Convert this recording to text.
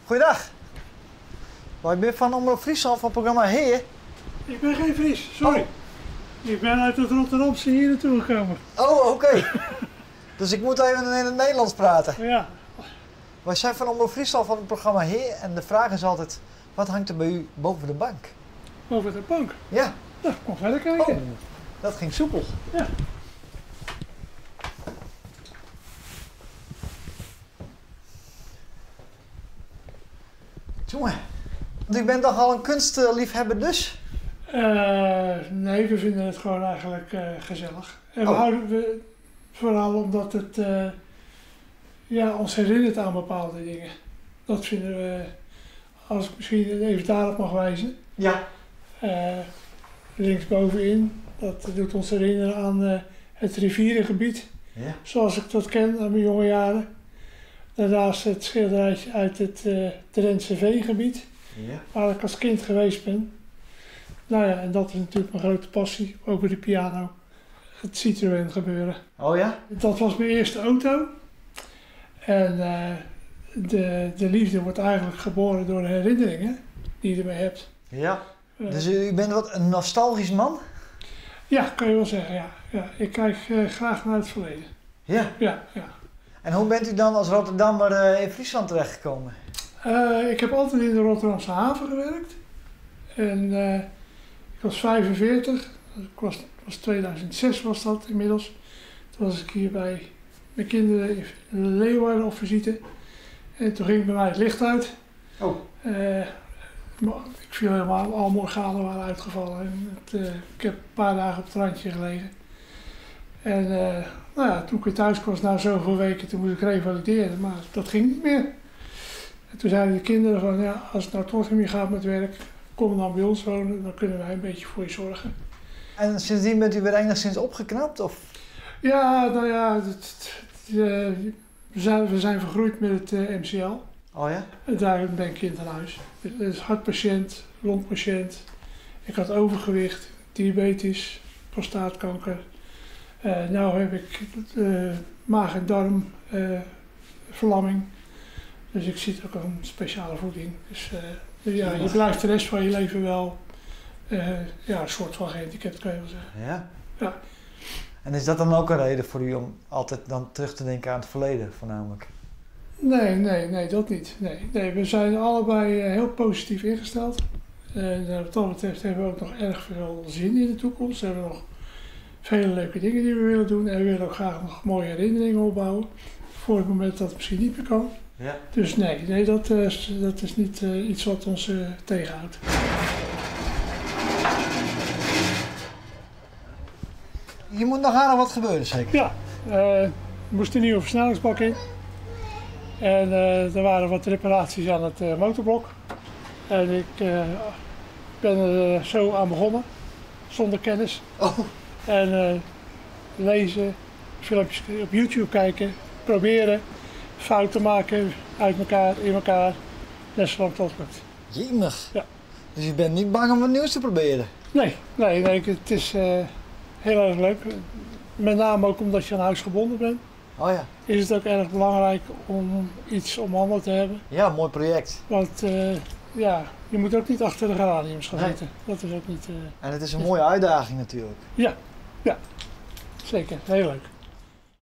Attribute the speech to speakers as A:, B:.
A: Goeiedag. Wy binne fan Omrop Fryslân fan it programma Hea!
B: Ik ben geen Fries, sorry. Ik ben uit het Rotterdamse hier naartoe gekomen.
A: Oh, oké. Dus ik moet even in het Nederlands praten.
B: Ja.
A: Wij zijn van Omrop Fryslân van het programma Hea! En de vraag is altijd, wat hangt er bij u boven de bank?
B: Boven de bank?
A: Ja.
B: Nou, kom verder kijken.
A: Oh, dat ging soepel.
B: Ja.
A: Jongen, want u bent toch al een kunstliefhebber dus?
B: Nee, we vinden het gewoon eigenlijk gezellig. En we
A: Oh.
B: houden we, vooral omdat het ons herinnert aan bepaalde dingen. Dat vinden we, als ik misschien even daarop mag wijzen.
A: Ja.
B: Linksbovenin, dat doet ons herinneren aan het rivierengebied.
A: Ja.
B: Zoals ik dat ken uit mijn jonge jaren. Daarnaast het schilderijtje uit het Drentse Veengebied,
A: Ja.
B: waar ik als kind geweest ben. En dat is natuurlijk mijn grote passie, ook bij de piano. Het Citroën gebeuren.
A: Oh ja?
B: Dat was mijn eerste auto. En de liefde wordt eigenlijk geboren door de herinneringen die je ermee hebt.
A: Ja. Dus u bent wat een nostalgisch man?
B: Ja, kan je wel zeggen, ja. Ja, ik kijk graag naar het verleden.
A: Ja?
B: Ja, ja.
A: En hoe bent u dan als Rotterdammer in Friesland terechtgekomen?
B: Ik heb altijd in de Rotterdamse haven gewerkt. En ik was 45, ik was, was 2006 was dat inmiddels. Toen was ik hier bij mijn kinderen in Leeuwarden op visite. En toen ging bij mij het licht uit.
A: Oh.
B: Maar ik viel helemaal, al mijn organen waren uitgevallen. En ik heb een paar dagen op het randje gelegen. En toen ik weer thuis was na zoveel weken, toen moest ik revalideren. Maar dat ging niet meer. En toen zeiden de kinderen van, ja, als het nou toch niet meer gaat met werk, kom dan bij ons wonen, dan kunnen wij een beetje voor je zorgen.
A: En sindsdien bent u weer enigszins opgeknapt? Of?
B: Ja, we zijn vergroeid met het MCL.
A: Oh ja?
B: En daar ben ik kind aan huis. Het is hartpatiënt, longpatiënt. Ik had overgewicht, diabetes, prostaatkanker. Nou heb ik maag- en darm verlamming. Dus ik zit ook aan speciale voeding. Dus je blijft de rest van je leven wel een soort van gehandicapt, kan je wel zeggen.
A: Ja.
B: Ja.
A: En is dat dan ook een reden voor u om altijd dan terug te denken aan het verleden voornamelijk?
B: Nee, nee, nee, dat niet. Nee, nee, we zijn allebei heel positief ingesteld. En wat dat betreft hebben we ook nog erg veel zin in de toekomst. We hebben nog vele leuke dingen die we willen doen. En we willen ook graag nog mooie herinneringen opbouwen. Voor het moment dat het misschien niet meer kan.
A: Ja.
B: Dus nee, nee, dat is niet iets wat ons tegenhoudt.
A: Je moet nog aardig wat gebeuren, zeker?
B: Ja, er moest een nieuwe versnellingsbak in. En er waren wat reparaties aan het motorblok. En ik ben er zo aan begonnen, zonder kennis.
A: Oh.
B: En lezen, filmpjes op YouTube kijken, proberen, fouten maken, uit elkaar, in elkaar, net zolang het lukt.
A: Jemig.
B: Ja.
A: Dus je bent niet bang om wat nieuws te proberen?
B: Nee, nee, nee, het is heel erg leuk. Met name ook omdat je aan huis gebonden bent.
A: Oh ja.
B: Is het ook erg belangrijk om iets om handen te hebben.
A: Ja, mooi project.
B: Want je moet ook niet achter de geraniums gaan
A: Nee.
B: zitten. Dat is ook niet
A: En het is een mooie uitdaging natuurlijk.
B: Ja, ja, zeker. Heel leuk.